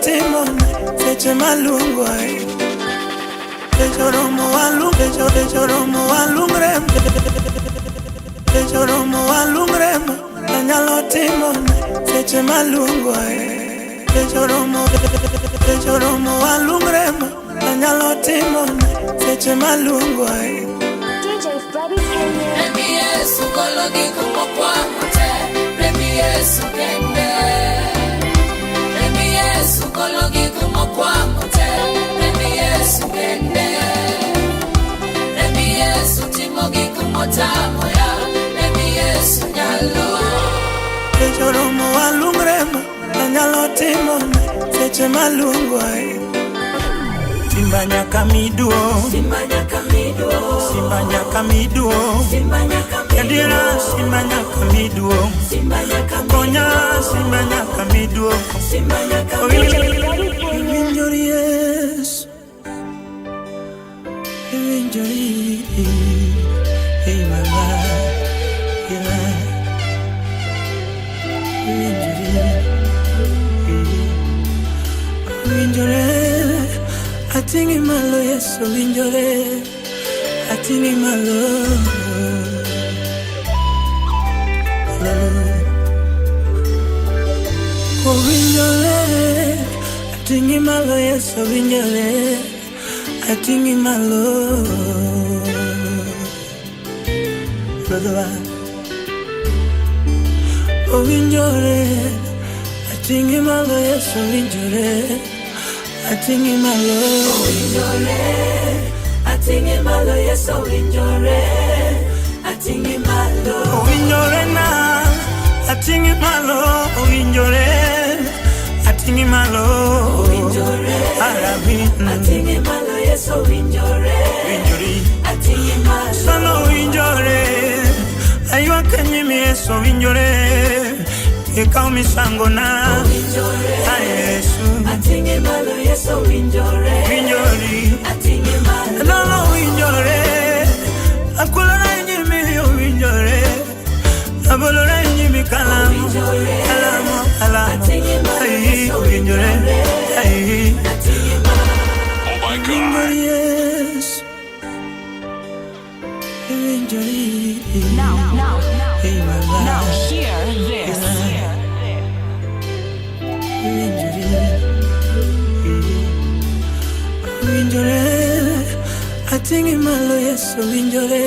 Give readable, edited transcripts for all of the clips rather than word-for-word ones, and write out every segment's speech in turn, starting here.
timo seche maluongo Seche romo walung seche romo walungre Seche romo walungre anyalo timo seche maluongo Seche romo walungre anyalo timo seche maluongo DJ Freddy Kenya. Remi Yesu golo gik mokwamo te, Remi Yesu kende. Remi Yesu golo gik mokwamo te, Remi Yesu kende. Remi Yesu timo gik motamo ya, Remi Yesu nyalo. Seche romo walungre anyalo timo seche maluongo Simba nyaka miduo, Simba nyaka miduo, Simba nyaka miduo, Simba nyaka Adiera Simba nyaka miduo, Simba nyaka Konya Simba nyaka miduo. Simba nyaka Freddy Kenya. Iwinjori Yesu, iwinjori, hey mama, yeah. Iwinjori, iwinjore, ating'i malo Yesu, iwinjore, ating'i malo. Hallelujah. Owinjore, ating'i malo Yesu, owinjore, ating'i malo. Brother, owinjore, ating'i malo Yesu, owinjore, ating'i malo. Owinjore, ating'i malo Yesu, owinjore, ating'i malo. Owinjore na, ating'i malo, owinjore, ating'i malo. Owinjore, Arabi, ating'i malo Yesu, owinjore, owinjore. ating'i malo. Sano owinjore, aywak e nyim Yesu owinjore, ikaw misango na, Owinjore, a Yesu, ating'i malo Yesu, owinjore, owinjori. ating'i malo. Lolo owinjore, akulora e nyimi owinjore, abolora e nyimi kalamo, Owinjore, kalamo, kalamo, ating'i malo ai Yesu, owinjore, ai. ating'i malo. Oh my God. Owinjori Yesu, owinjori. Now, now, Hey mama, now, hear this. owinjori, owinjore, ating'i malo Yesu, owinjore,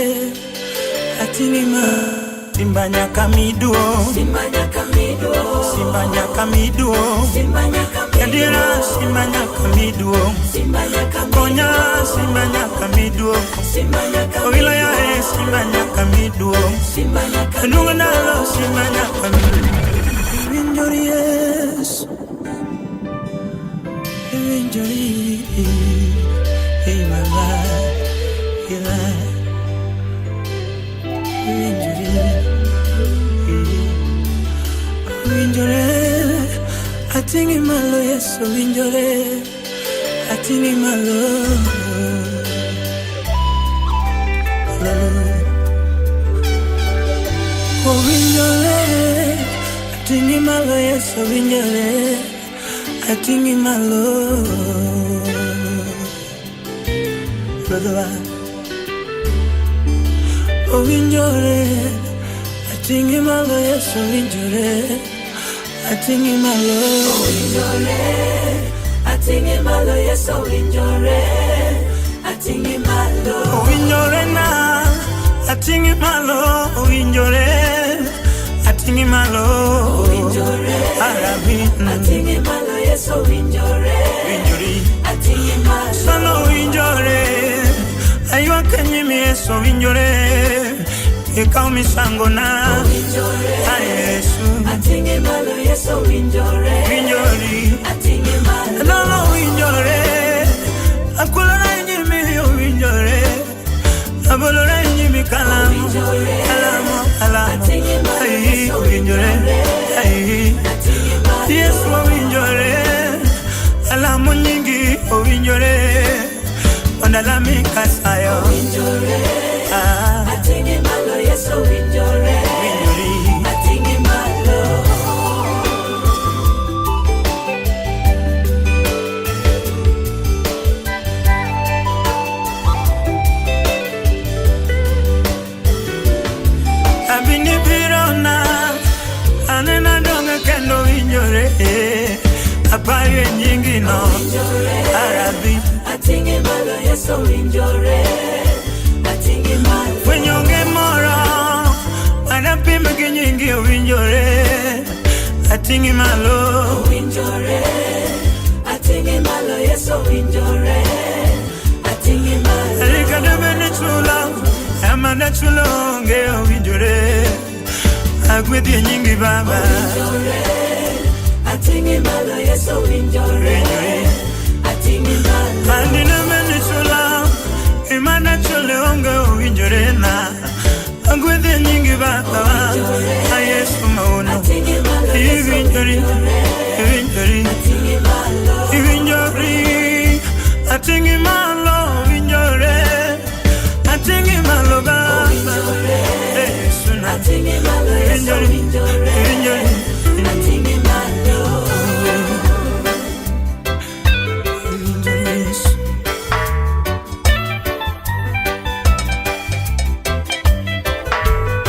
ating'i malo. Simba nyaka miduo, Simba nyaka miduo, Simba nyaka miduo, Simba nyaka Adiera Simba nyaka miduo, Simba nyaka Konya Simba nyaka miduo, Simba nyaka Owilo ya e Simba nyaka miduo, Simba nyaka Adunga nalo Simba nyaka miduo. Iwinjori Yesu, iwinjori, hey mama, yeah. Iwinjori, owinjore, ating'i malo Yesu, owinjore, ating'i malo. Hallelujah. Owinjore, ating'i malo Yesu, owinjore, ating'i malo. Brother, owinjore, ating'i malo Yesu, owinjore, ating'i malo. Owinjore, ating'i malo Yesu, owinjore, ating'i malo. Owinjore na, ating'i malo, owinjore, ating'i malo. Owinjore, Arabi, ating'i malo Yesu, owinjore, owinjori. ating'i malo. Sano owinjore, aywak e nyim Yesu, owinjore, ikaw misango na, Owinjore, a Yesu, ating'i malo Yesu, owinjore, owinjori. ating'i malo. Lolo owinjore, akulora e nyimi owinjore, abolora e nyimi kalamo, Owinjore, kalamo, kalamo, ating'i malo ai Yesu, owinjore, ai. ating'i malo. Yesu owinjore, alamo nyingi owinjore, ondalami kasayo, Owinjore, ah, ating'i malo Yesu, owinjore, owinjori. ating'i malo. Nena donge kendo winjore. Aparie nyingi no. Arabi. Ating'e malo Yesu winjore. Ating'e malo. Fwenyo onge moro manapim gi nyingi owinjore. Ating'i malo. Winjore. Ating'e malo Yesu winjore. Ating'e malo. Erika debe ni chula, amana chulo onge owinjore. Agwedhi e nyingi Baba. Winjore. Ating'e malo Yesu winjore. Ating'e malo. Andina meni chula, imana chule onge owinjore na. Agwedhi e nyingi Baba. A Yesu maono. Ating'e malo Yesu Iwinjori, winjore. iwinjori, Ating'e malo. iwinjori. Ating'i malo owinjore. Ating'i malo Baba. Yesu na. Ating'e malo Yesu Iwinjori, winjore. iwinjori. Ating'e malo. Iwinjori Yesu.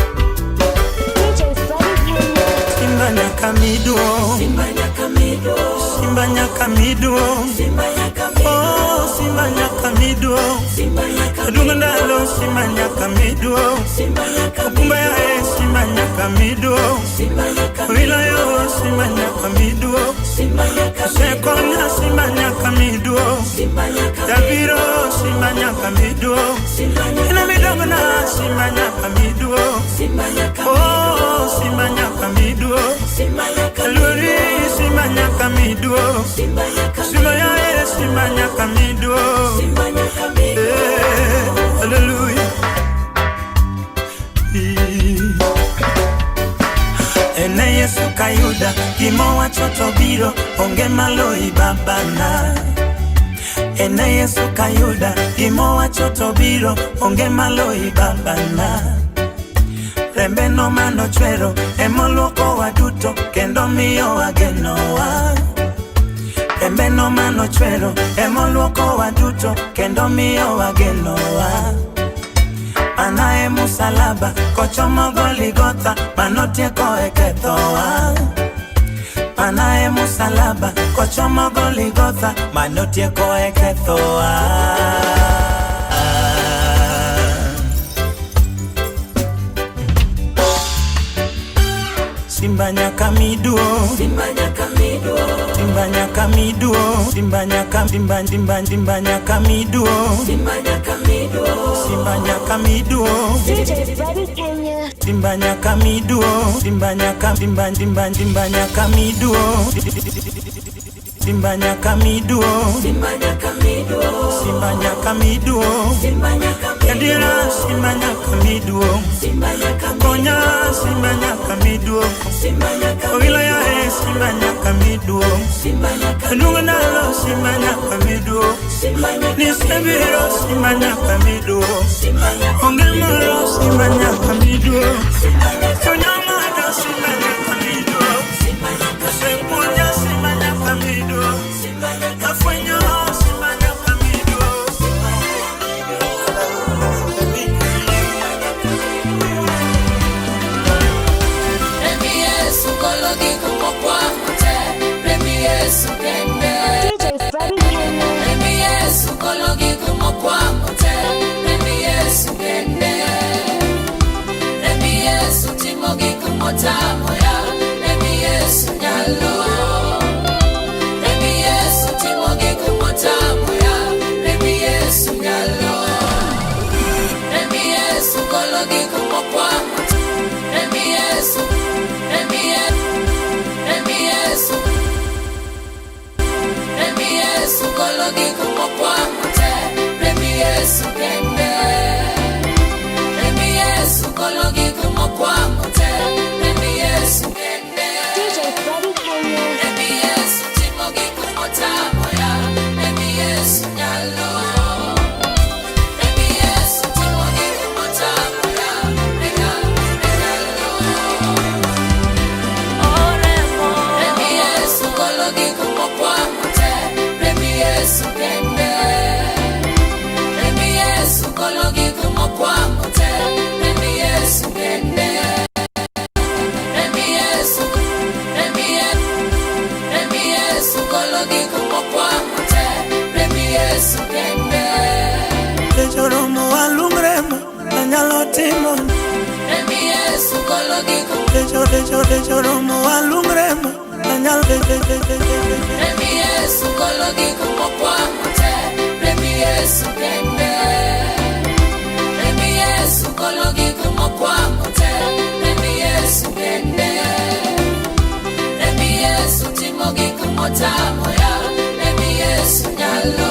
DJ Freddie Kenya. Simba nyaka miduo, Simba nyaka miduo. Simba nyaka miduo, Simba nyaka miduo. oh Simba nyaka miduo, Simba nyaka Adunga ndalo Simba nyaka miduo, Simba nyaka Okumba yae Simba nyaka miduo, Simba nyaka Wila yo Simba nyaka miduo, Simba nyaka Sekonya Simba nyaka miduo, Simba nyaka Jabiro Simba nyaka miduo, Simba nyaka Ina midongo na Simba nyaka miduo, Simba nyaka oh Simba nyaka miduo, Simba nyaka Luori Simba nyaka miduo. Simba nyaka Simba yae Simba nyaka miduo. Simba nyaka miduo. Eh, hallelujah. Ene Yesu kayuda gimowacho to biro onge maloyi babana. Ene Yesu kayuda gimowacho to biro onge maloyi babana. Rembe no manochwero emoluokowa duto kendo miyowa genowa. Rembe no manochwero emoluokowa duto kendo miyowa genowa. Mana e musalaba kochomo Goligotha manotieko e kethowa. Mana e musalaba kochomo Goligotha manotieko e kethowa. Simba nyaka miduo, Simba nyaka miduo. Simba nyaka miduo, Simba nyaka Simba Simba Simba nyaka miduo, Simba nyaka miduo. Simba nyaka miduo, DJ Freddie Kenya. Simba nyaka miduo, Simba nyaka Simba Simba Simba nyaka miduo, Simba nyaka miduo, Simba nyaka miduo. Simba nyaka miduo, Simba nyaka miduo. Yadira Simba nyaka miduo, Simba nyaka Konya Simba nyaka miduo, Simba nyaka Owila yae Simba nyaka miduo, Simba nyaka Adunga nalo Simba nyaka miduo, Simba nyaka Nisebiro Simba nyaka miduo, Simba nyaka Onge moro Simba nyaka miduo, Simba nyaka Onyamada Simba nyaka miduo, Simba nyaka Sepunya Simba nyaka miduo, Simba nyaka Afwenyo Simba nyaka miduo. Remi Yesu golo gik mokwamo te. Remi Yesu kende. DJ Freddie Kenya. Remi Yesu golo gik mokwamo te. Remi Yesu kende. Remi Yesu timo gik motamo ya. Remi Yesu nyalo. Remi Yesu timo gik motamo ya. Remi Yesu nyalo. Remi Yesu golo gik mokwamo te. Remi Yesu. Remi Yesu. Remi Yesu. Remi Yesu golo gik mokwamo te. Remi Yesu kende. Remi Yesu golo gik mokwamo te. Remi Yesu kende. DJ Freddie Kenya. Remi Yesu timo gik motamo ya. Remi Yesu nyalo. Remi Yesu timo gik motamo ya. Rega, nyalo. Remi Yesu golo gik mokwamo te. Remi Yesu kende. Remi Yesu golo gik mokwamo te. Remi Yesu kende. Remi Yesu. Choromo walungremo anyal Remi Yesu golo gik mokwamo te, Remi Yesu kende. Remi Yesu golo gik mokwamo te, Remi Yesu kende. Remi Yesu timo gik motamo ya, Remi Yesu nyalo.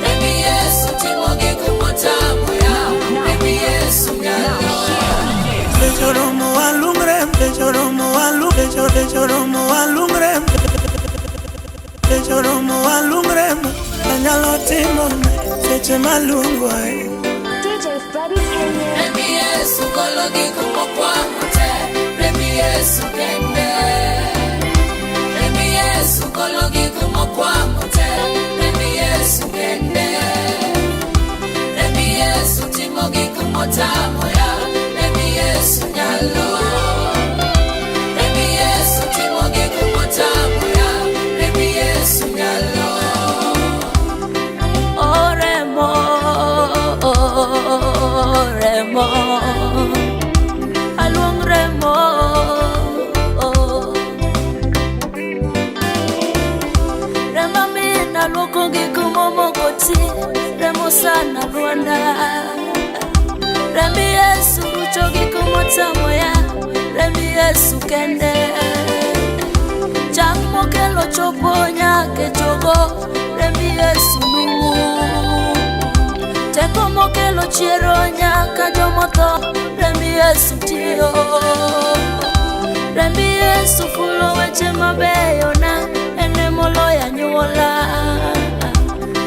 Remi Yesu timo gik motamo ya, Remi Yesu nyalo. Choromo walungremo Choromo walu Choromo walungremo Choromo walungremo anyalo timo seche maluongo ai DJ Freddy Kenya. Remi Yesu golo gik mokwamo te, Remi Yesu kende. Remi Yesu golo gik mokwamo te, Remi Yesu kende. Remi Yesu timo gik motamo ya, Remi Yesu nyalo. Remi Yesu timo gik motamo ya, Remi Yesu nyalo. Oremo, remo, aluong remo. Remo mina luoko gik momoko ti, remo sana lwanda. Rembi Yesu rucho gik motamo ya, rembi Yesu kende. Chang mokelo chopo nyaka e chogo, rembi Yesu nung'u. Teko mokelo chiero nyaka jomotho, rembi Yesu tiyo. Rembi Yesu fulo weche mabeyo na, en emoloyo anyuola.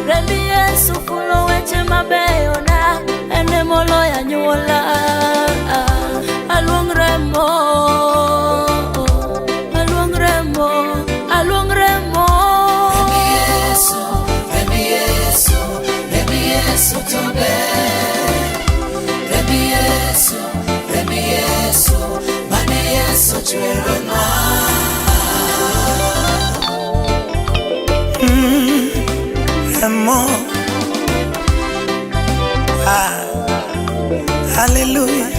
Rembi Yesu fulo weche mabeyo na, en emoloyo anyuola. Aluong remo, aluong remo, aluong remo. Remi Yesu, Remi Yesu, Remi Yesu tobe. Remi Yesu, Remi Yesu, mane Yesu chwero na. Remo Ah, hallelujah.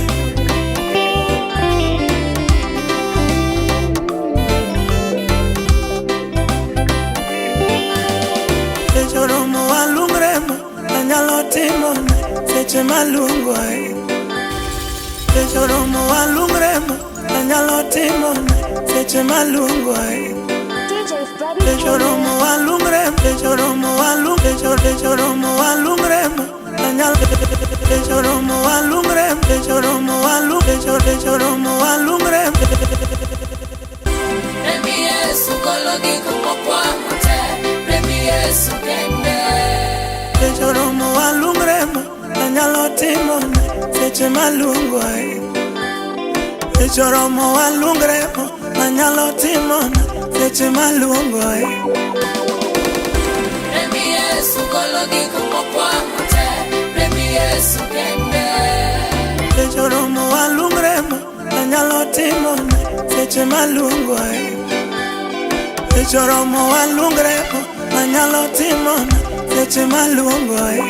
Choromo walungremo anyalo timo seche maluongo ai Choromo walungremo anyalo timo seche maluongo ai DJ Freddy Kenya. Choromo walungremo Choromo walung Choromo walungremo anyal Choromo walungremo Choromo walung Choromo walungremo Remi Yesu golo gik mokwamo te, Remi Yesu kende. Choromo walungremo anyalo timo seche maluongo ai Choromo walungremo anyalo timo seche maluongo ai Remi Yesu golo gik mokwamo te, Remi Yesu kende. Choromo walungremo anyalo timo seche maluongo ai Choromo walungremo anyalo timo seche maluongo ai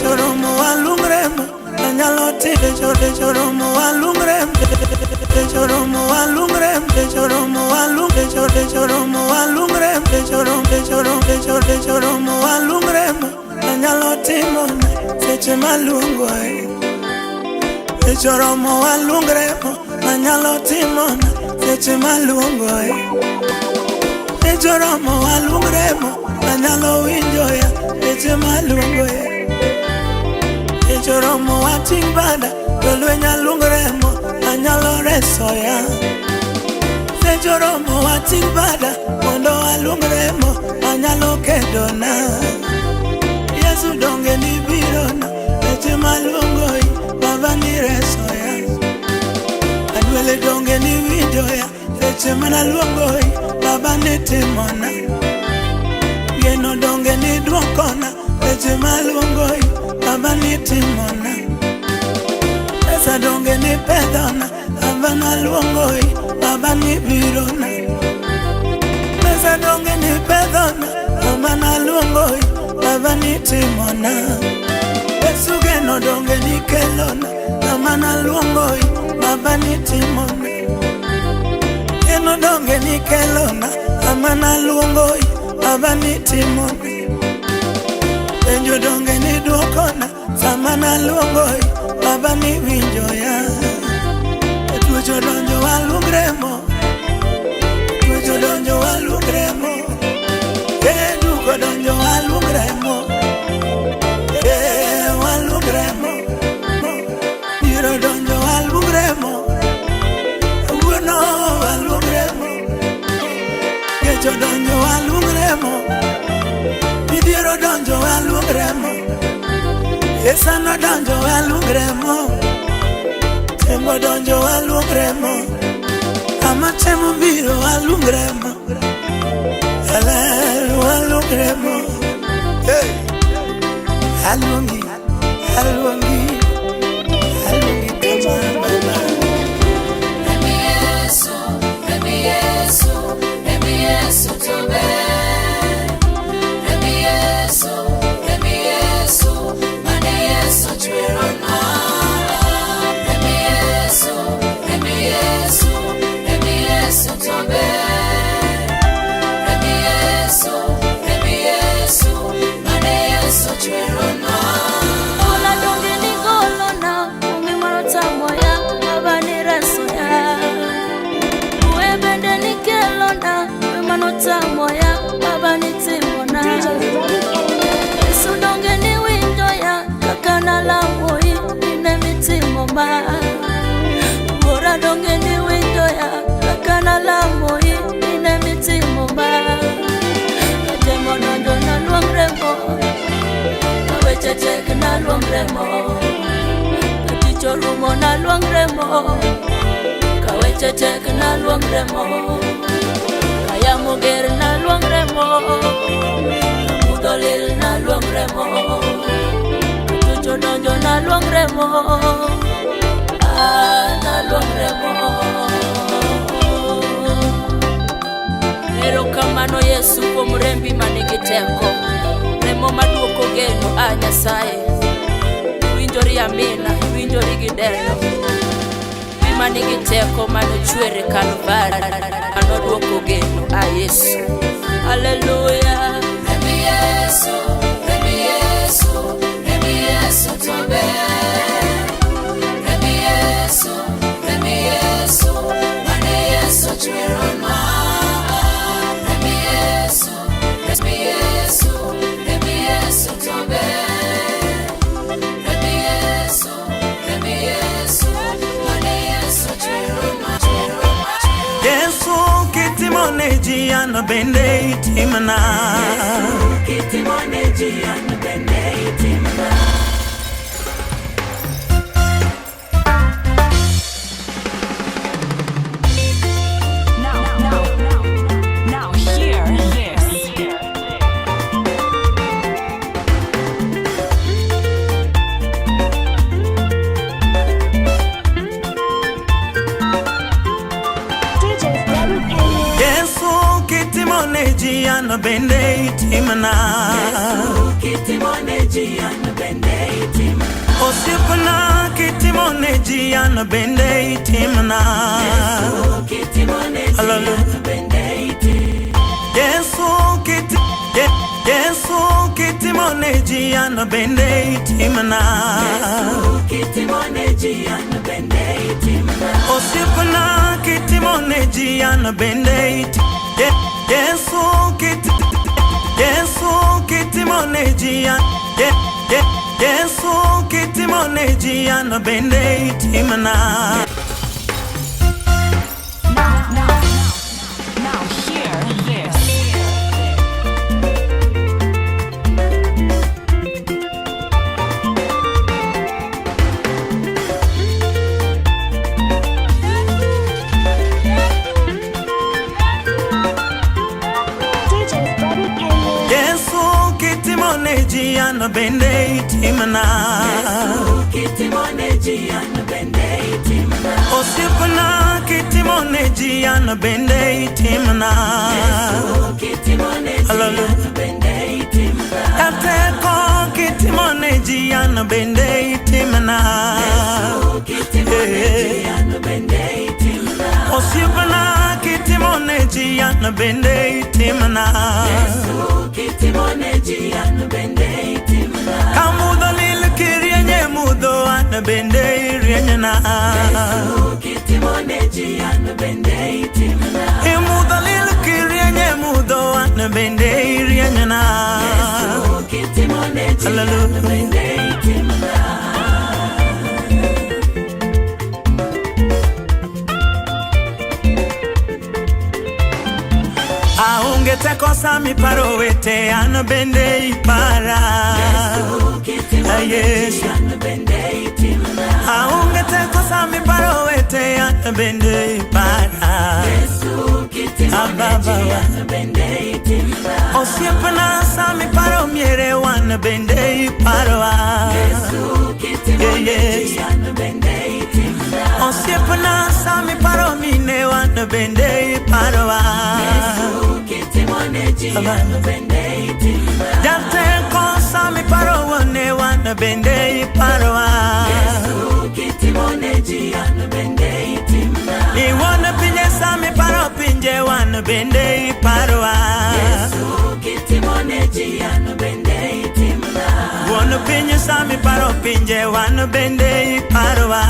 Choromo walungremo anyalo timo Choromo walungremo Choromo walungremo Choromo walung Choromo walungremo Choromo Choromo walungremo anyalo timo seche maluongo ai Choromo walungremo anyalo timo seche maluongo ai Choromo walungremo anyalo winjo ya seche maluongo ya Choromo wating' bada jolweny alungremo anyalo reso ya Choromo wating' bada mondo alungremo anyalo kedona Yesu donge nibirona seche maluongoi baba nireso ya Adwele donge niwinjo ya seche manaluongoi baba nitimona Geno donge nidwokona seche maluongoi baba nitimona Pesa donge nipedhona baba naluongoi baba nibirona Pesa donge nipedhona baba naluongoi baba nitimona Yesu geno donge nikelona kama naluongoi Baba nitimona. Geno donge nikelona, sama naluongoi, Baba nitimona. Penjo donge niduokona, sama naluongoi, Baba niwinjoya. Tuoch odonjo waluong remo, tuoch odonjo waluong remo, eh, duk odonjo waluong remo, eh, waluong remo, dhier odonjo waluong remo, kawuono waluong remo, kech odonjo waluong remo, midhiero odonjo waluong remo, esan odonjo waluong remo. Temo donjo waluong remo, ama temo biro waluong remo, aler waluong remo. Hey. Aluongi, aluongi, aluongi DJ kama Freddy baba. Kenya. Remi Yesu, Remi Yesu, Remi Yesu tobe. Remi Yesu, Remi Yesu, mane Yesu chwero na. Remi Yesu, Remi Yesu, Remi Yesu tobe. Remi Yesu, Remi Yesu, mane Yesu chwero na. Ola donge ni golona, onge mano tamoya, Baba ni resoya. Kwe bende ni kelona, onge mano tamoya, Baba ni timona. DJ Freddy Kenya. Yesu donge ni winjoya, kaka nalamoi, ine mitimo ma. Wuora donge ni winjoya, kaka nalamoi, ine mitimo ma. Katemo donjo naluong remo, weche tek naluong remo, ka tich orumo naluong remo, ka weche tek naluong remo, ka yamo ger naluong remo, ka mudho lil naluong remo, ka tuch odonjo naluong remo, ah, naluong remo. Erokamano Yesu kuom rembi manigi teko, remo maduoko geno a Nyasaye. Iwinjori amina, iwinjori gi dendo. Pi manigi teko manochwer e Kalvari, manoduoko geno a Yesu. Haleluya. Remi Yesu, Remi Yesu, Remi Yesu tobe. Remi Yesu, Remi Yesu, mane Yesu chwero na. Remi Yesu, Remi Yesu, Remi Yesu tobe. Remi Yesu, Remi Yesu, mane Yesu chwero na, chwero na, chwero na. Yesu kitimo ne ji an bende itimna. Now, now, now, hear this. DJ Freddy Kenya. Yesu kitimo ne ji an bende itimna. Osiepna kitimo ne ji an bende itimna. Hallelujah. Yesu kiti Yesu kitimo ne ji an bende itimna. Osiepna kitimo ne ji an bende iti Yesu kiti Yesu kitimo ne ji an Yesu kitimo ne ji an bende itimna. Now, now, now, hear this. DJ Freddy Kenya. Yesu kitimo ne ji an bende itimna. Osiepna kitimo ne ji an bende itimna. Hallelujah. Jateko kitimone ji an bende itimna. Eh. Osiepna kitimone ji an bende itimna. Ka mudho lil kirienye mudho an bende irienyna. E mudho lil kirienye mudho an bende irienyna. Hallelujah. Aonge teko sama iparo wete an bende ipara. Ah, Yesu. Aonge teko sama iparo wete an bende ipara. Ah, Baba wa. Osiepna sama iparo miere wan bende iparoa. Yeah, yes. Osiepna sama iparo mine wan bende iparoa. Jateko sama iparo wuone wan bende iparoa. Ni wuon pinje sama iparo pinje wan bende iparoa. Wuon piny sama iparo pinje wan bende iparoa.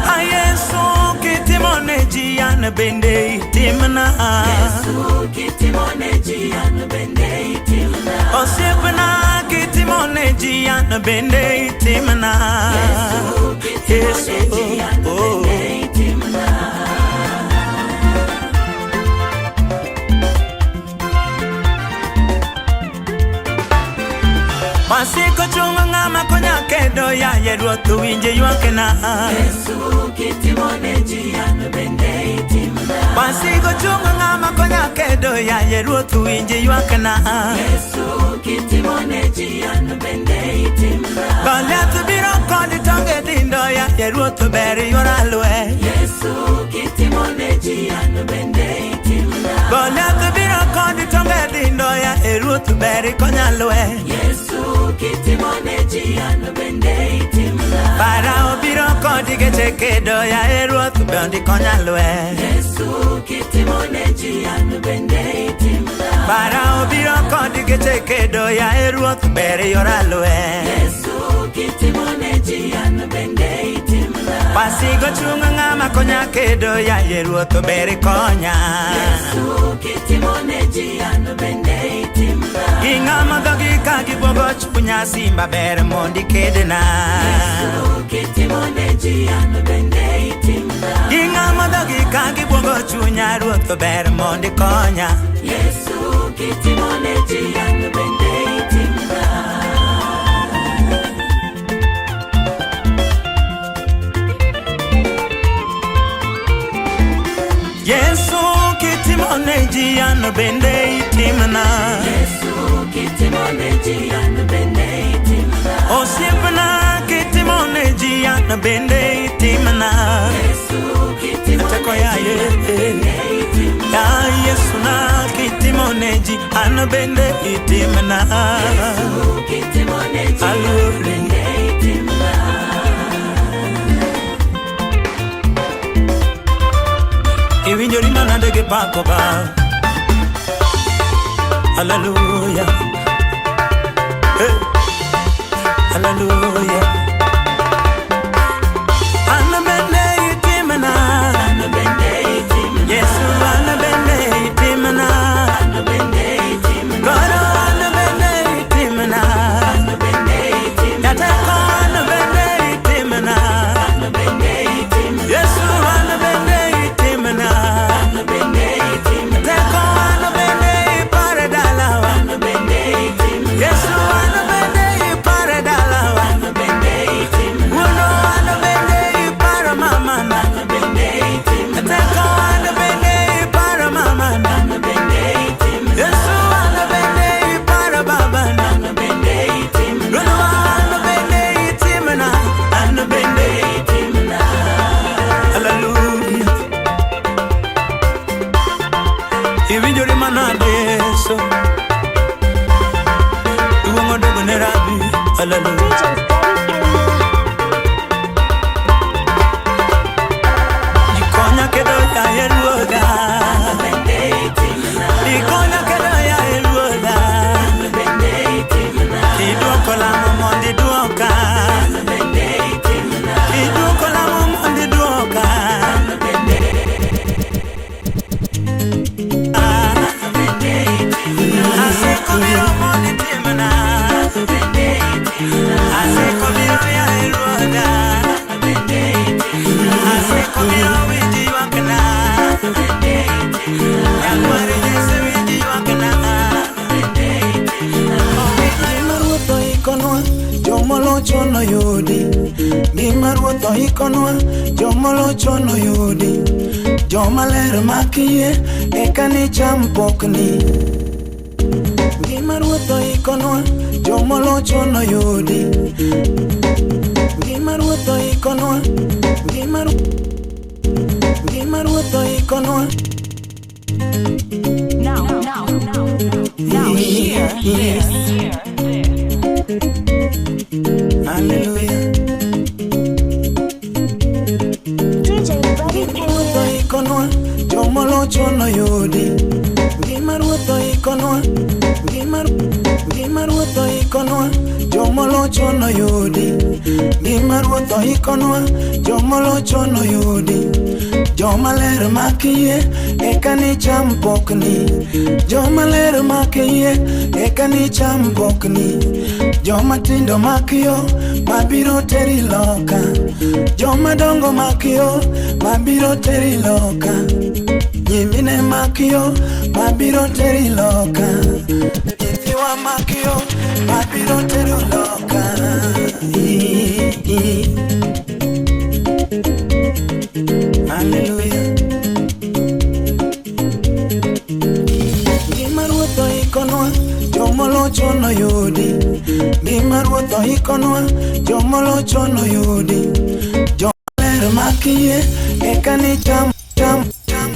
Ah, Yesu kitimone ji an bende itimna. Osiepna kitimone ji an bende itimna. Yesu, oh. Wasiko chungo ng'ama konya kedo yaye ruoth winje ywakna. Wasiko chungo ng'ama konya kedo yaye ruoth winje ywakna. Goliath biro kod tonge dindo yaye ruoth ber yuora lweny. Goliath biro kod tonge dindo yaye ruoth ber konya lweny. Farao biro kod geche kedo yaye ruoth mondo ikonya lweny. Farao biro kod geche kedo yaye ruoth ber yora lweny. Wasigo chungo ng'ama konya kedo yaye ruoth ber ikonya. Gi ng'ama dhogi ka gibuogo chunya simba ber mondo ikedna. Gi ng'ama dhogi ka gibuogo chunya ruoth ber mondo ikonya. Yesu kitimone ji an bende itimna. Yesu kitimone ji an bende itimna. Yesu kitimone ji an bende itimna. Osiepna kitimone ji an bende itimna. Yesu kitimone Teko ji yaye. an bende itimna. Ya Yesu na kitimone ji an bende itimna. Yesu kitimone ji an Aluri. bende itimna. Iwinjori manade gi pako ba. Hallelujah. Hey. Hallelujah. An bende itimna. An bende itimna. Yesu an bende itimna. An bende itimna. Goro an bende itimna. An bende itimna. Jateko an bende itimna. An bende itimna. Yesu an bende itimna. An bende itimna. Teko an bende ipare dalawa. An bende itimna. Yesu an bende ipare dalawa. An bende oikonwa jomolocho noyudi. Joma ler makiyie eka nicham pokni. Ngima Ruoth oikonwa jomolocho noyudi. Ngima Ruoth oikonwa, ngima Ruoth oikonwa. Now, now, now hear this. Hallelujah. DJ Freddy Ruoth Kenya. oikonwa jomolocho noyudi. Ngima Ruoth oikonwa, ngima Ruoth oikonwa jomolocho noyudi. Ngima Ruoth oikonwa jomolocho noyudi. Joma ler makiyie eka nicham pokni. Joma ler makiyie eka nicham pokni. Joma tindo makiyo mabiro teri loka. Joma dongo makiyo mabiro teri loka. Nyimine makiyo mabiro teri loka. Nyithiwa makiyo mabiro teri loka. Hallelujah. Ngima Ruoth oikonwa jomolocho noyudi. Ngima Ruoth oikonwa jomolocho noyudi. Jomaler makiyie eka nicham cham cham.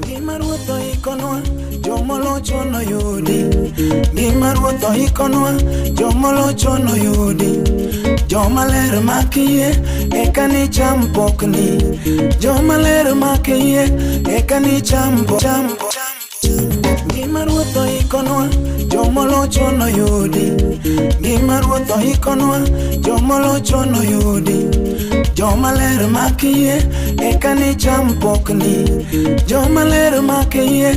Ngima Ruoth oikonwa jomolocho noyudi. Ngima Ruoth oikonwa jomolocho noyudi. Joma ler makiyie eka nicham pokni. Joma ler makiyie eka nicham cham. Ngima Ruoth oikonwa jomolocho noyudi. Ngima Ruoth oikonwa jomolocho noyudi. Joma ler makiyie eka nicham pokni. Joma ler makiyie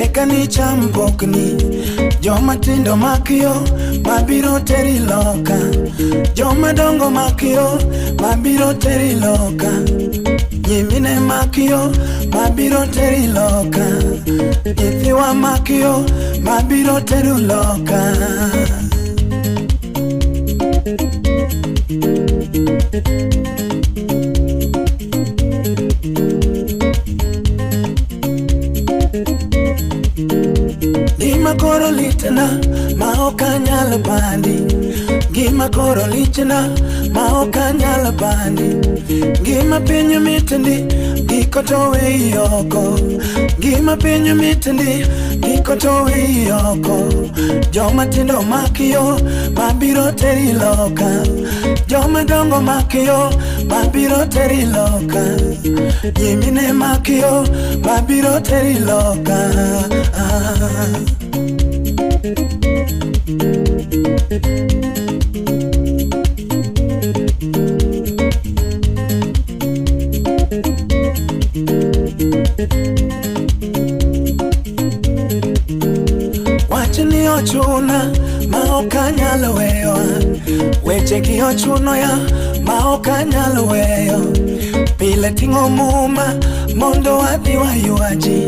eka nicham pokni. Joma tindo makiyo mabiro teri loka. Joma dongo makiyo mabiro teri loka. Nyimine makiyo mabiro teri loka. Nyithiwa makiyo mabiro teri loka. Gima koro litna ma ok anyal pandi. Gima koro lichna ma ok anyal pandi. Gima piny mitndi giko to weyi oko. Gima piny mitndi giko to weyi oko. Joma tindo makiyo mabiro teri loka. Joma dongo makiyo mabiro teri loka. Nyimine makiyo mabiro teri loka. Wachni ochuna ma ok anyal weyo. Wechegi ochuno ya ma ok anyal weyo. Pile ting'o muma mondo wadhi waywaji.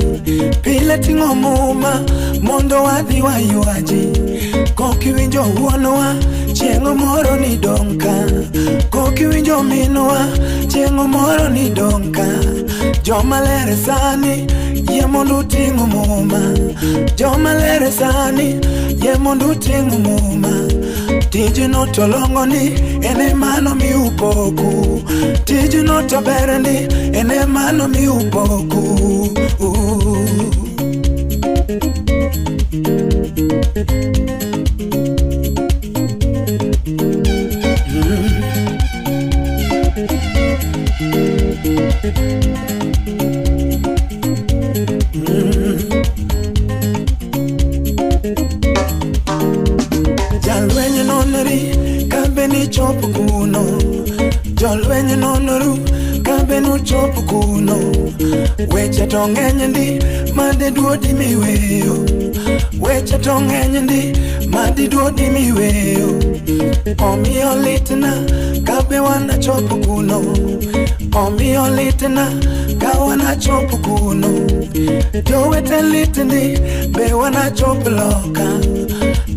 Pile ting'o muma mondo wadhi waywaji. Kokiwinjo wuonwa chieng' moro ni dong' ka. Kokiwinjo minwa chieng' moro ni dong' ka. Joma ler sani yie mondo uting' muma. Joma ler sani yie mondo uting' muma. Tijno to long'o ni en ema nomiu poku. Tijno to ber ni en ema nomiu poku. Jalweny nonri kabe nichopo kuno. Jolweny nonoru kabe nuchopo kuno. Weche to ng'eny ndi made duodi miweyo. Weche to ng'eny ndi made duodi miweyo. Omiyo litna kabe wanachopo kuno. Omiyo litna ka wanachopo kuno. Jowete litni be wanachopo loka.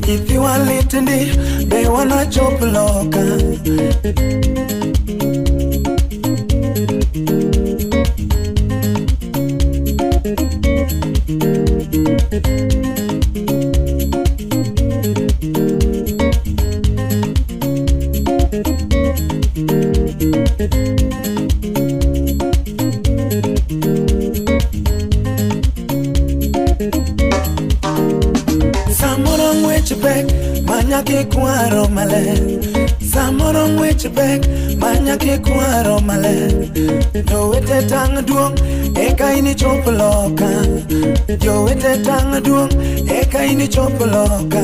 Nyithiwa litni be wanachopo loka. Manyake kwaro maler. Samoro ng'wech bek manyake kwaro maler. Jowete tang' duong' eka inichop loka. Jowete tang' duong' eka inichop loka.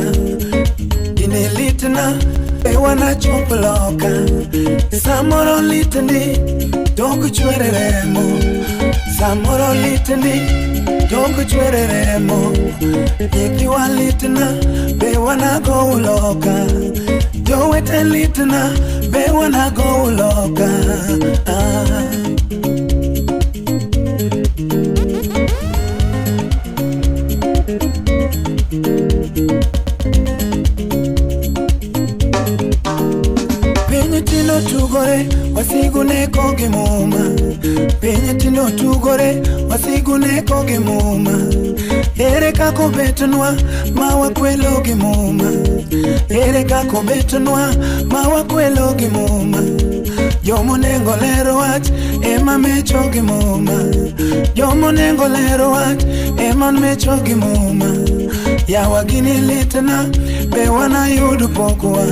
Gini litna be wanachop loka. Samoro litni tok chwere remo. Samoro litni tok chwere remo. Nyithiwa litna be wanago loka. Jowete litna be wanago loka. Ah. Piny tino tugore wasigu neko gi muma. Piny tino tugore wasigu neko gi muma. Ere kaka obetnwa ma wakwelo gi muma. Ere kaka obetnwa ma wakwelo gi muma. Jomonengo lero wach ema mecho gi muma. Jomonengo lero wach ema mecho gi muma. Yawa gini litna be wanayud pokwa.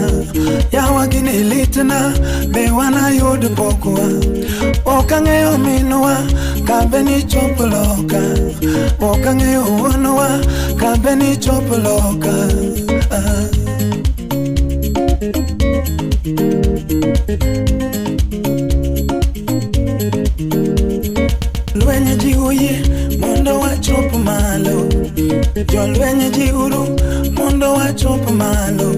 Yawa gini litna be wanayud pokwa. Ok ang'eyo minwa kabe ni chopo loka. Ok ang'eyo wuonwa kabe ni chopo loka. Ah. Lweny jiwo yie mondo wachop malo. Jolweny jiuru mondo wachop malo.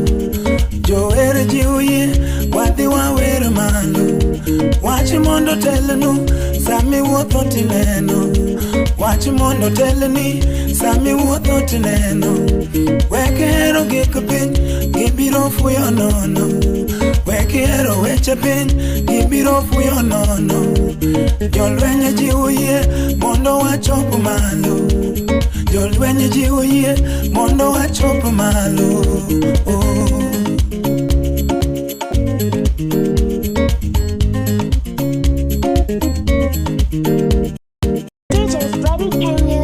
Jower jiwo yie wadhi wawer malo. Wach mondo telnu sami wuotho tineno. Wach mondo telni sami wuotho tineno. Wek hero gik piny gibiro fuyo nono. Wek hero weche piny gibiro fuyo nono. Jolweny jiwo yie mondo wachop malo. Jolweny jiwo yie mondo wachop malo. Oh. DJ Freddy Kenya.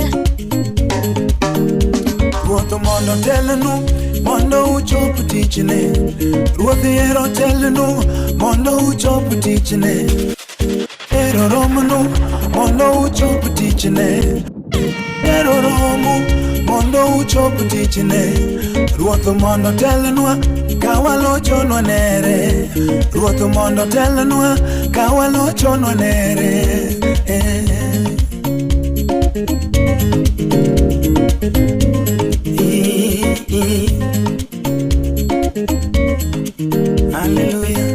Ruoth mondo telnu mondo uchop tichne. Ruoth ero telnu mondo uchop tichne. Ero romnu mondo uchop tichne. Ero romu mondo uchop tichne. Ruoth mondo telnwa ka walochonwa nere. Ruoth mondo telnwa ka walochonwa nere. Eh. Hallelujah.